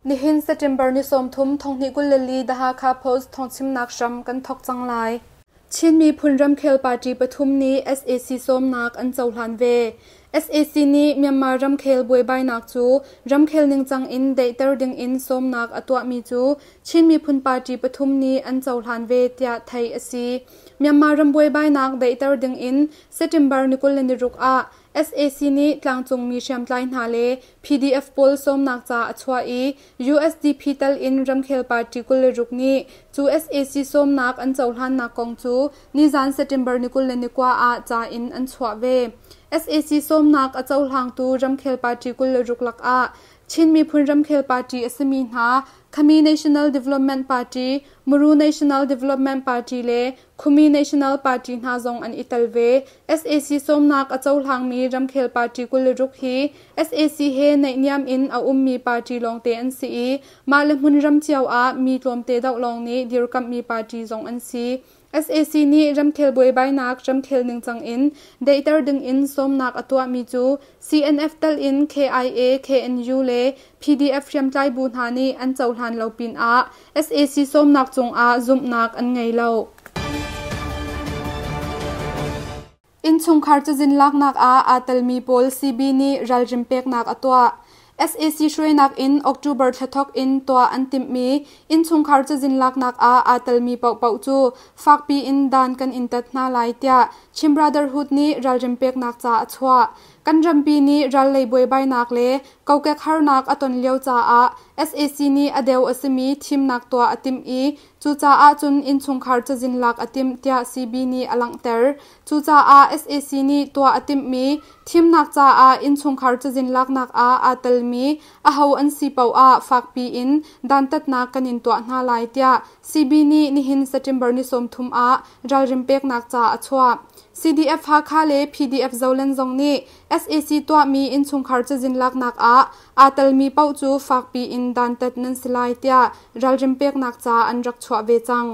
Nihin September ni 30 thonghnih 24 The Hakha Post thawngchimnak hram kan thawk cang lai. Chin miphun ramkhel party pathum nih sac sawmnak an cohlan ve. Sac nih Myanmar ramkhel buaibainak cu ramkhel ningcang in daihter ding in sawmnak a tuahmi cu Chin miphun party pathum nih an cohlan ve tiah theih a si. Myanmar ram buaibainak daihter ding in September ni 26 ah sac nih tlangcungmi hriamtlai hna le PDF pawl sawmnak ca a chuah i usdp tal in ramkhel party 26 nih cu sac sawmnak an cohlannak kong cu nizan September ni 29 ah ca in an chuah ve. Sac sawmnak a cohlangtu ramkhel party 26 lakah Chin miphun ramkhel party a simi hna Khami National Development Party, Muru National Development Party le Khumi National Party hna zong an i tel ve. Sac sawmnak a cohlangmi ramkhel party 26 hi sac he naihniam in a ummi party lawngte an si i mah le hmunram cio ah mi tlawmte deuh lawng nih dirkamhmi party zong an si. Sac nih ramkhel buaibainak ramkhel ningcang in daihter dingin sawmnak a tuahmi cu CNF tal in KIA, KNU le PDF hriamtlai bu hna nih an cohlan lo pinah sac sawmnak cungah zumhnak an ngei lo. Innchungkhar cazin laknak ah aa telmi pawl CB nih ralrin peknak a tuah. Sac hruainak in October thla thawk in tuah an timhmi innchungkhar cazin laknak ah aa telmi paohpaoh cu fakpi in dan kan in tat hna lai tiah Chin Brotherhood nih ralrin peknak ca a chuah. Kan rampi nih ral lei buaibainak le kokek harnak a ton lio caah sac nih a deu a simi thimnak tuah a timh i Cucaah cun innchungkhar cazin lak a timh tiah CB nih a langhter. Cucaah sac nih tuah a timhmi thimnak caah innchungkhar cazin laknak ah aa telmi aho an si paoh ah fakpi in dantatnak kan in tuah hna lai tiah CB nih nihin September ni 30 ah ralrin peknak ca a chuah. CDF Hakha le PDF Zoland zong nih sac tuahmi innchungkhar cazin laknak ah aa telmi paoh cu fakpi in dantat nan si lai tiah ralrin peknak ca an rak chuah ve cang.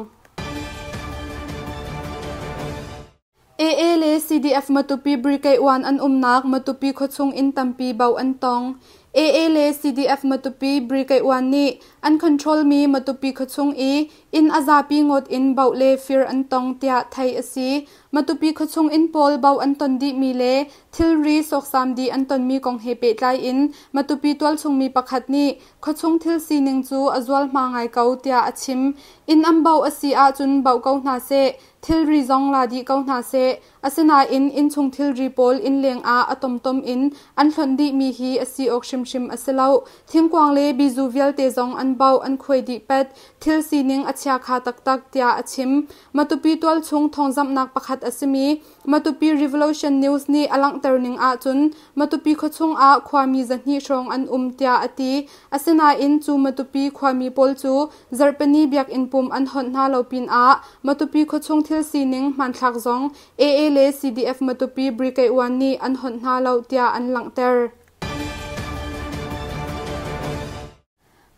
AA le CDF Matupi Brigade 1 an umnak Matupi khuachung inn tampi bauh an tong. AA le CDF Matupi Brigade 1 nih an control mi Matupi khuachung i inn a zapi ngawt in bauh le fir an tong tiah theih a si. Matupi khuachung inn pawl bauh an ton dihmi le thilri sawksam dih an tonmi kong he pehtlai in Matupi tualchung mi pakhat nih khuachung thil sining cu a zualhma ngai ko tiah a chim. Inn an bauh a si ahcun bauh ko hna seh, thilri zong la dih ko hna seh. Asinain innchung thilri pawl innleng ah a tomtom in an hlonh dihmi hi a si awk hrimhrim a si lo. Thingkuang le bizu vialte zong an bauh an khuai dih pet. Thil sining a chiakha taktak tiah a chim. Matupi tualchung thawngzamhnak pakhat a simi Matupi Revolution News nih a langhter ning ahcun Matupi khuachung ah khuami 200 hrawng an um tiah a ti. Asinain cu Matupi khuami pawl cu Zarhpini biakinn pum an hawnh hna lo pinah Matupi khuachung thil sining hmanthlak zong AA le CDF Matupi Brigade 1 nih an hawnh hna lo tiah an langhter.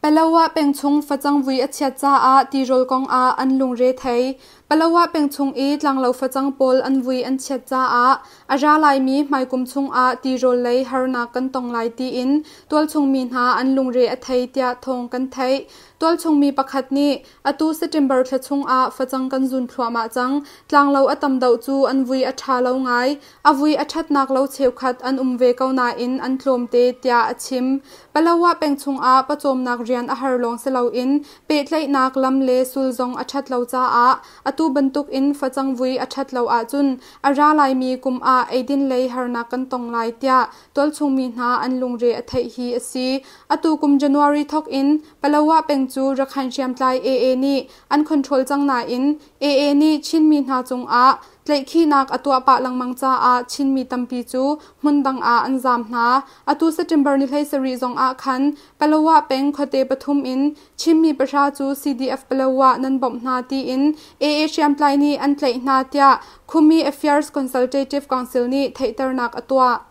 Palawa pengchung facang vui a chiat caah tirawl kong ah an lungre thei. Palawa pengchung i tlanglo facang pawl an vui an chiat caah a ra laimi hmaikum chungah tirawl lei harnak kan tong lai tiin tualchung mi hna an lungre a thei tiah thawng kan theih. Tualchung mi pakhat nih atu September thla chungah facang kan zun thluahmah cang. Tlanglo a tam deuh cu an vui a ṭha lo ngai. A vui a ṭhatnak lo cheukhat an um ve ko nain an tlawmte tiah a chim. Palawa peng chungah pawcawmnak rian a har lawng si loin pehtlaihnak lam le sul zong a ṭhat lo caah atu bantukin facang vui a ṭhat lo ahcun a ra laimi kum ah eidin lei harnak kan tong lai tiah tualchungmi hna an lungre a theih hi a si. Atu kum January thawk in Palawa peng cu Rakhine hriamtlai AA nih an control cang nain AA nih Chinmi hna cungah Tlaihkhihnak a tuah pah lengmang caah Chinmi tampi cu hmundang ah an zaam hna. Atu September ni 17 zong ah khan Palawa peng khuate pathum in Chinmi pahra cu CDF Palawa nan bawmh hna tiin AA hriamtlai nih an tlaih hna tiah Khumi Affairs Consultative Council nih theihternak a tuah.